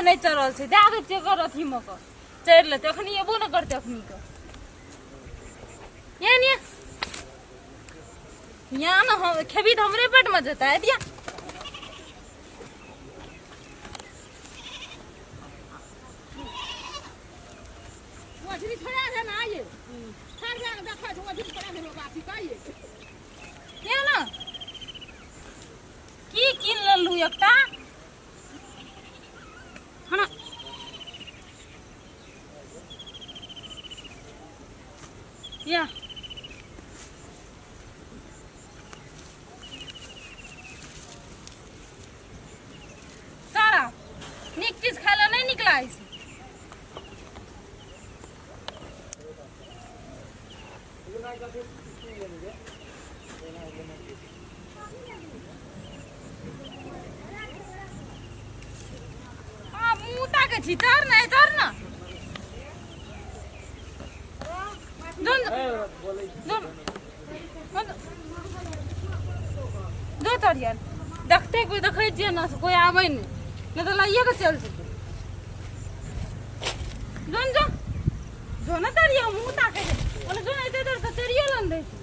से नहि चढ़ल छै, दए दै छियै एकर अथीमे कऽ चढ़ि लेतै। अखनी एबो ने करतै अखनी के। ये ने यहाँ ने हम खेबी तऽ हमरे पेटमे जेतै। दिया मछली छोड़ा दे ना ये ठाड़ भए कऽ देखै छै मछली छोड़ा देलो बासी काये ये ना की कीन लेलू एकटा हना या सारा नीक चीज खाय लए नहि नीक लागै छै। आ मुँह ताकै छी, चढ़ ने, चढ़ ने। जो जो जो चढ़ियन देखते कोई देखै छियै ने से कोई आबै नहि, नहि तऽ लाइए के चलि जेतै। जोन जो जो ने चढ़ियौ, मुँह ताकै छै ओने। जो ने एते देर तऽ चढ़ियो लन दै छियै।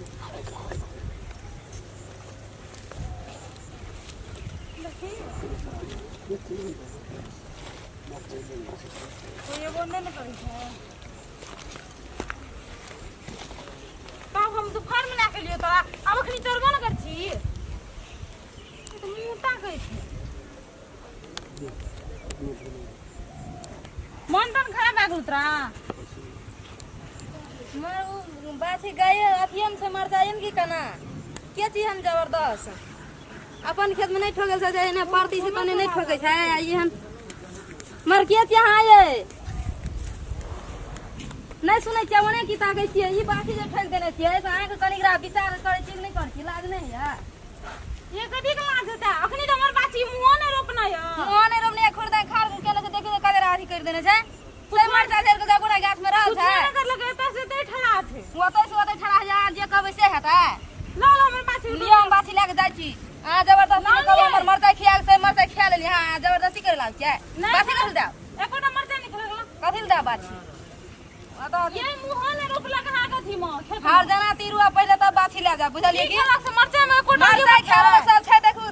कोई एगो नहि ने करै छै। तब हम दुपहरमे लए के लियौ तोरा, आब अखनी चढ़बो ने कर छी। ई तऽ मुँह ताकै छै। मन तन खराब भए गेल तोरा? मर उ बाछी गाय अथियम से मर जायन की कना के छी हम जबरदस्त अपन खेत में नहीं ठोके से जाए ने परती से तने नहीं ठोके छै। आ ई हम मर के छी अहाँ ये नहीं सुनै छियै ओने की ताकै छियै। ई बाछी जे ठोक देने छियै से अहाँके कनिक विचार करै छी कि नहि करै छी? लाज नहि है? ये कथी के लाज हेतै? अखनी तऽ हमर बाछी मुँहो नहि रोपना यऽ। मुँह नहि रोपने, खुरदा खार केने छै। देखियौ कते अथी करि देने छै से मरचा झेर के गोरा गाछ में रहल कुछो छै। नहि करलकै, एतऽ से एतै ठड़ा छै। ओतै से ओतै ठड़ा जा, जे कहबै से हेतै। लऽ लऽ हमर बाछी। लिअ, हम बाछी लए के जाइ छी। अहाँ जबरदस्ती नहि कहू। हमर मरचाइ खिया से मरचाइ खिया लेली। अहाँ जबरदस्ती करे लागल छियै। नहि। बाछी कथी लए देब? एकोटा मरचाइ नहि खेलक। कथी लए देब बाछी? ओतऽ ये मुँहो नहि रोपलक अहाँके अथी मे खेत मे। हर जना तीरुआ पहिले तब बाछी लए जाब, बुझलियै की की? खेलक से मरचाइ मे एकोटा मरचाइ खेलक सब छै। देखू,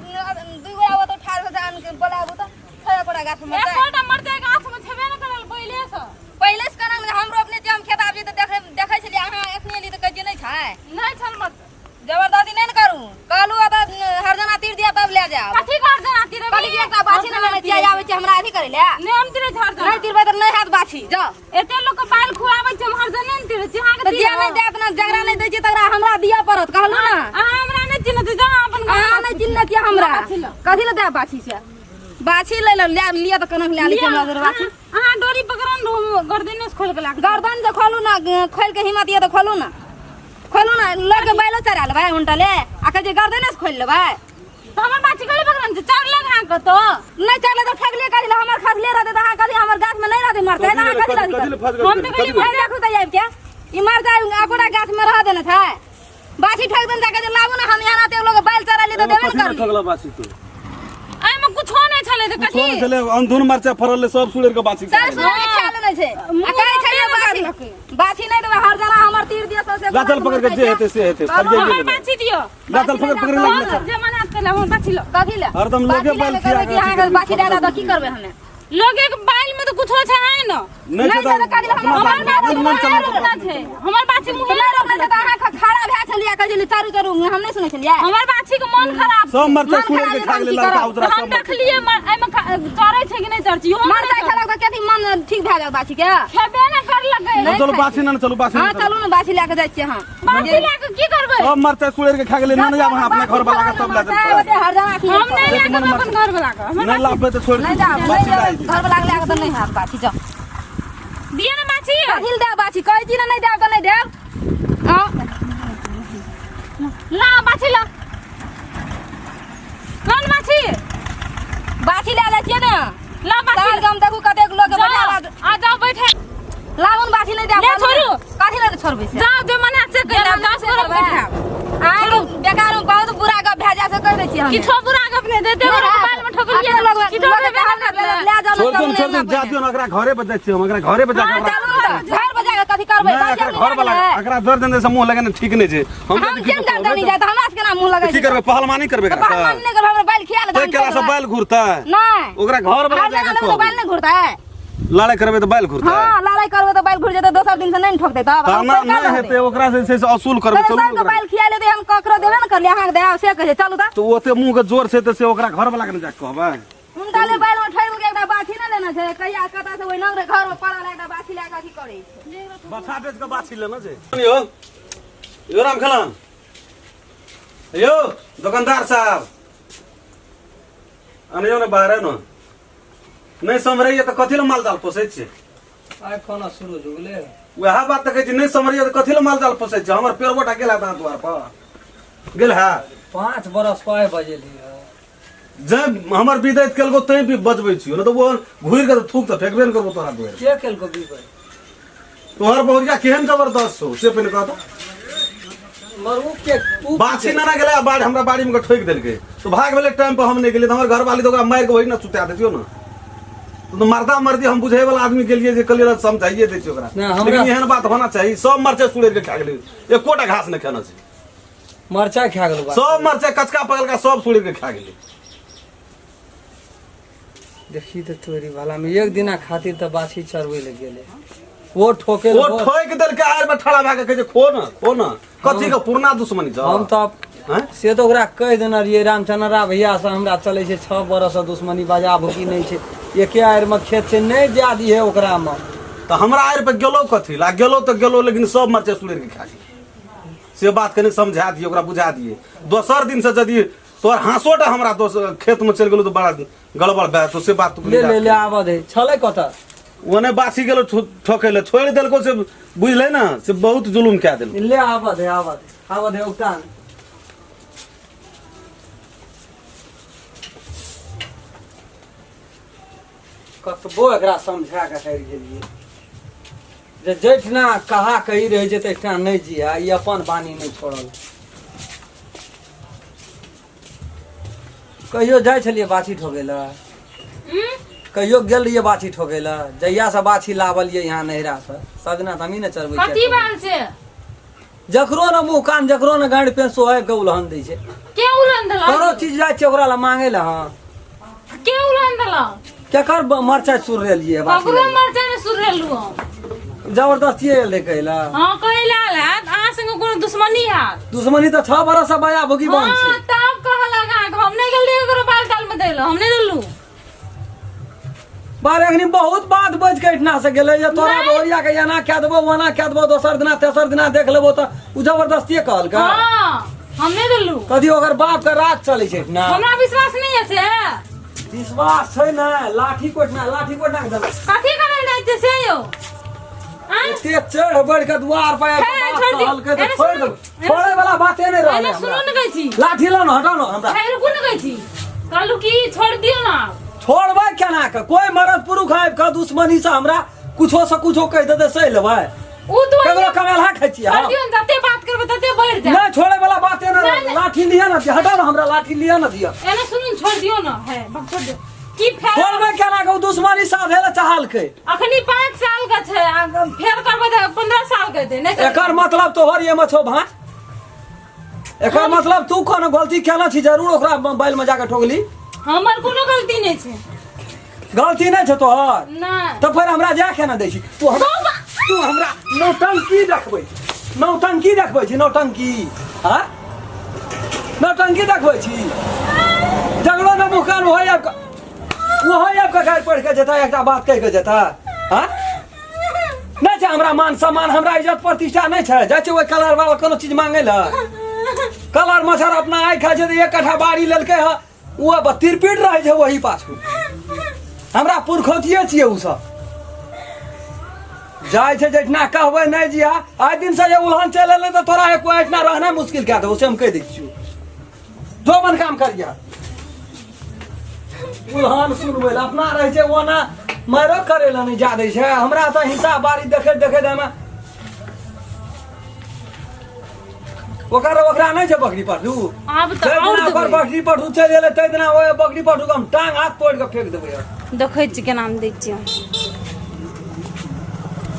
दू गोरा ओतऽ ठाढ़ हो जान के बोलाबू तऽ छै एकोटा गाछ मे मरचाइ? एकोटा मरचाइ गाछ मे छेबे नहि करल पहिले से। पहिले से केना हम रोपने छियै? हम खेत आबि तऽ देखै देखै छलियै। अहाँ एखने एली तऽ कहै छियै नहि छै। नहि छल मरचाइ। जबरदस्ती नहि ने करू। कहलू तऽ हर जना तीर दिया तब लए जायब। कथी कर जना तीर? कहली कि एकटा बाछी नहि लेने छियै, आबै छियै हमरा अथी करै लए। नहि, हम तीरे झड़ नहि तीरबै तऽ नहि हैत बाछी, जाउ। एते लोक के बाल खुआबै छै, हम हर जने ने तीरे छी अहाँके। तऽ जे नहि देत ने, जकरा नहि दै छियै तकरा हमरा दिअ पड़त, कहलू ने। अहाँ हमरा नहि चिन्हैत छी, जाउ अपन घर। अहाँ नहि चिन्हने छियै हमरा। बाछी लऽ। कथी लए देब बाछी से? बाछी लै लए लए लिअ तऽ कनक लए लै छी हमरा बाछी। अहाँ डोरी पकड़न रहू, गर्दने से खोल के लाग। गर्दन जे खोलू ने, खोल के हिम्मत यऽ तऽ खोलू ने, खोलू ने। लऽ के बैलो चढ़ा लेबै उनटले आ कहै छै गर्दने से खोलि लेबै। तऽ हमर बाछी गले पकड़न छै, चढ़लक अहाँ कतौ? नहि चढ़ले तऽ ठगले कथी लए? हमर खसले रहतै तऽ अहाँ कथी? हमर गाछ में नहि रहतै मरतै तऽ अहाँ कथी लए? कथी लए फँस हम तऽ गेल? कहलियै नहि देखू तऽ आबि के ई मरचाइ एकोटा गाछ में रह देने छै। बाछी ठगि देने छै, कहै छै लाबू ने। हम यहाँ रहते लोग बैल चढ़ा ली तऽ देबे ने कथी लए करली। ठगला बाछी तू? एहिमे कुछो नहि छलै तऽ कुछो कथी नहि छलै, अंधुन मरचा फरल रहै, सब सुड़ेर के बाछी सब सुना के खा लेने छै आ कहै छै ये बाछी बाछी नहि देबै। हर जना हमर तीर दिअ सबसे। ला चल, पकड़ के जे हेतै से हेतै, फरियाइए हमर लेबै। बाछी दियौ। ला चल, पकड़ पकड़ लग चल। जे मना कऽ हमर बाछी लऽ। कथी ले? हरदम लोगे बाछी बैल लए खिया करबै के कि अहाँके अथी बाछी दए दए तऽ की करबै हमे? लोगे के बाइल में तऽ कुछो छै है ने। नहि नहि छै छै तऽ कथी लए अपना हमर हमर बाछी मन मुँहे चला रोपना छै, हमर बाछी मुँहे नहि रोपने छै तऽ अहाँ खड़ा भए छलियै, कहै छलियै चरू चरू, हम नहि सुनै छलियै? हमर बाछी के मन खराब सब मरचा मन सुड़ेर के खराब खा गेलै की लड़का करब? उजरा हम सब मरचा। देखलियै एहिमे चढ़ै छै कि नहि चढ़ै छै, इहो मरचाइ खेलक तऽ कथी मन ठीक भए जायत बाछी के? खेबे नहि करलकै। नहि चलू खाइ बाछी ने, चलू बाछी हँ ने। चलू ने, बाछी लए कऽ जाइ छियै। हँ, बाछी लए कऽ की करबै? सब मरचा सुड़ेर के खा गेलै। नहि आब अहाँ अपना घर वाला के सब लए मरचाइ चल। ओते हर जना खिए हम नहि लए कऽ जेबै अपन घर वाला के। हमर नहि लाबबै तऽ छोड़ि नहि दियौ। जाब, नहि बाछी जेबै लए जेबै। घर वाला के लए कऽ तऽ नहि हैत बाछी, जाउ। दिअ ने बाछी। कथी लए देब बाछी? कहै छी ने नहि देब तऽ नहि देब। हँ ला बाछी, ला ला ने बाछी। बाछी लए जाइ छियै ने। ला बाछी। साल गाम देखू कतेक लोक के जाओ, बैठा। आ जाओ बैठे। लाबू ने बाछी, नहि देब। ले छोड़ू। कथी लए छोड़बै से? जाओ, जे मना से जे कहि मना 10 से गोरा करबै। बैठाब। अहाँके बेकार में बहुत बुरा गप भए जाय से कहि दै छी हम। किछो बुरा गप नहि देते। नहि गोरा हैत। बाल में ठोकलियै अपने लोग किछो लोग भेबे के नहि करलै। ले जाओ छोड़ ना दियौ चलू छोड़ दियौ जा दियौ ने ओकरा घरे पर जाइ छियै हम ओकरा घरे पर जाके हां ओकरा चलू त घर पर जाके कथी करबै नहि बाछी एकरा आदमी घर वाला लए गेलै। एकरा दर्द देने से मुंह लगेने ठीक नहि छै हम हम केना दर्द नहीं जाए त हमरा से केना मुंह लगै की करबै पहलवानी करबै तऽ एकरा पहलवानी नहि करबै हमरा बैल खिया ले तै केला से बैल घुरतै नहि ओकरा घर वाला हर जाके दिन कहबै बैल नहि घुरतै लड़ाइ करबै तऽ बैल घुरतै हां लड़ाई करबै तऽ बैल घुर जेतै दोसर दिन से नहि ने ठोकतै तब तऽ ना नहि हेतै ओकरा से छै से असूल करबै चलू सबके ओकरा बैल खिया लेतै हम ककरो देबे ने करलियै अहाँके देब से कहै छै चलू तऽ तऽ ओते मुंह के जोर छै तऽ से ओकरा घर वाला के ने जाके कहबै हुनका ले बैल में ठोकि के एकटा बाछी नहि लेना छै कहिया कतऽ से ओहि नंगरे घर में पड़ल एकटा बाछी लए कऽ अथी करै छै बछा बेच के बाछी लेना छै यौ यौ राम खेलन यौ दुकानदार साहब अनियो ने बाहर ने नहि सम्हरैया तऽ कथी लए माल जाल पोसै छियै आइ कोना सूरज उगले वएह बात तऽ कहै छी नहि सम्हरैया तऽ कथी लए माल जाल पोसै छियै हमर पेड़बोटा गेल हैत अहाँ द्वार पर गेल है 5 बरस पर बजेली है। जै हमर विदैत केलको तैं भी बजबै छियौ नहि तऽ ओ घुरि कऽ तऽ थूक तऽ फेकबे ने करबो तोरा दुआरि के केलको बीबै? तोहर बहुरिया केहन जबरदस्त छौ से पहिने कह तऽ। मरू के उ बाछी नाना गेलै आ बाढ़ हमरा बाड़ी में ठोकि देलकै तो भाग भेलै टाइम पर हम नहि गेलियै तऽ हमर घरवाली तऽ ओकरा मारि कऽ ओहि ने सुता दैतियौ ने तो मर्दा मर्दी हम बुझे वाला आदमी गेलियै जे कहलियै समझाइए दै छियै ओकरा। नहि, हमरा- लेकिन एहन बात होना चाही। सब मरचाइ सुड़ैर के खा गेलै, एकोटा घास नहि खेना छै। मरचाइ खा गेल बा। सब मरचाइ कचका पकलका सब सुड़ैर के खा गेलै। देखी तऽ तोरी भला में एक दिना खातिर तऽ बाछी चरबै लए गेलै, ओ ठोके। ओ ठोकि देलकै आड़ में ठड़ा भए के कहै छै खो न खो न। कथी के पुरना दुश्मनी छौ? हम तऽ हैं? से तऽ ओकरा कहि देने रहियै, रामचन्द्रा भैया से हमरा चलै छै 6 बरस से दुश्मनी, बाजा भुकी नहि छै, एके आड़िमे खेत छै, नहि जा दिहे ओकरामे। तऽ हमरा आड़ि पर गेलो कथी ला? गेलो तऽ गेलो, लेकिन सब मरचाइ सुड़ैर के खा गेलै। से बात कनि समझा दियै ओकरा, बुझा दियै। दोसर दिन से यदि तोहर हाँसोटा हमरा दोसर खेत में चलि गेलो तऽ बड़ा गड़बड़ भए जेतौ, से बात तू ले ले ले, आबऽ दे। छलै कतऽ? ओने बासी गेलो ठोकै लए, छोड़ि देलको से बुझलै ने, से बहुत जुलुम कए देलको। ले आबऽ दे, आबऽ दे, आबऽ दे उगता। कतबो एकरा समझा कऽ हारि गेलियै जे जैठना कहा कही रहै छै तहिठना नहि जिया, ई अपन बानी नहि छोड़ल। कहियो जाइ छलियै बाछी ठोकै लए? कहियो गेल रहियै बाछी ठोकै लए? जहियासँ बाछी लाबलियै यहाँ नैहरासँ, सजना तऽ हमही ने चरबै कथी छियै। बाल छै? जकरो ने मुँह कान, जकरो ने गाँडि पेन सोहाइ के उलहन दै छै। के उलन देलक? कोनो चीज जाइ छियै ओकरा लए मांगे लए। हँ। के उलन देलक? केकर मरचाइ सुरलियै बाछी? ककरो मरचाइ नहि सुरेलू हम। जबरदस्ती आयल रहै कहै लए? हँ, कहै लए आयल हैत। अहाँ संगे कोनो दुश्मनी हैत। दुश्मनी तऽ 6 बरस से बया भुकी बंद हँ छै। तब कहलक अहाँके हम नहि गेल रहियै ककरो बाल ताल मे दै लए, हम नहि देलू। बार एखनी बहुत बात बजि के एहिठिना से गेलै जे तोरा नहि। बहुरिया के एना कए देबो, ओना कए देबो, दोसर दिना तेसर दिना देख लेबो। तऽ ओ जबरदस्तिये कहलकै? हँ, हम नहि देलू। कथी ओकर बाप के राज चलै छै एहिठिना? हमरा विश्वास नहि है से। विश्वास छै ने? लाठी कोठना, लाठी कोठना के देलक। कथी करल जाइ छै से यौ? आँय? एते चढ़ बढ़ के दुआर पर आबि हे, के बात छोड़ दियौ। कहलकै तऽ एने छोड़ि सुनू, देलक। एने छोड़ै वाला बाते नहि रहलै एने सुनू हमरा। ने कहै छी। लाठी लऽ ने, हटाउ ने हमरा। हे, रुकू ने कहै छी। कहलू कि छोड़ दियौ ने आब। छोड़बै केना के? कोई मरद पुरुष आबि कऽ दुश्मनी से हमरा कुछो से कुछो कहि देतै, सहि लेबै? ओ तो ककरो कमेलहा खाइ छियै छोड़ हम? दियौ ने, जते बात करबै तते बढ़ि जायत। नहि, छोड़ै वाला बाते नहि नहि, रहलै। नहि। लाठी लिअ ने, हटाउ ने हमरा, लाठी लिअ ने दिअ। एने सुनू ने, छोड़ दियौ ने। हे बक, छोड़ दियौ। की फेर? छोड़बै केना के? ओ दुश्मनी साधे लए चाहलकै। अखनी 5 साल के छै, आ फेर करबै तऽ 15 साल के हेतै नहि तऽ- एकर मतलब तोहर एमे छौ भाँज। एकर मतलब तू कोनो गलती केने छी जरूर, ओकरा मोबाइल में जाके ठोकली। हमर कोनो गलती नहि छै। गलती नहि छौ तोहर? नहि। तऽ फेर हमरा जा केना दै छी तू हमरा? तू हमरा नौटंकी देखबै छी, नौटंकी देखबै छी, नौटंकी? हाँ, नौटंकी देखबै छी। जंगलो ने मुँह कान ओहो आबि कऽ, ओहो आबि कऽ गारि पढ़ि कऽ जेता, एकटा बात कहि कऽ जेता। हाँ, नहि छै हमरा मान सम्मान, हमरा इज्जत प्रतिष्ठा नहि छै? जाइ छै ओहि कलर वाला कोनो चीज मांगे लए। कलर मच्छर अपना आइ खाइ छै तऽ एक कट्ठा बाड़ी लेलकै हँ, ओ अब तिरपिट रहै छै वही पाछू। हमरा पुरखौतिये छियै ओ सब। जाइ छै जहिना कहबै नहि जिया। आइ दिन से जे उलहन चलि एलै तऽ तोरा एको एहिठिना रहनाइ मुश्किल कए देबौ, से हम कहि दै छियौ। जो अपन काम करिया। उलहन सुनबै लए अपना रहै छै, ओना मारो करै लए नहि जा दै छै हमरा तऽ। हिंसा बारी देखैत देखैत हमे ओकर ओकरा नहि छै बकरी पटू। आब तऽ जाहि आओर दिना ओकर देबै। बकरी पटू चलि गेलै, ताहि दिना ओहि बकरी पटू के हम टांग हाथ तोड़ि कऽ फेंक देबै। देखै छी केना दै छियै।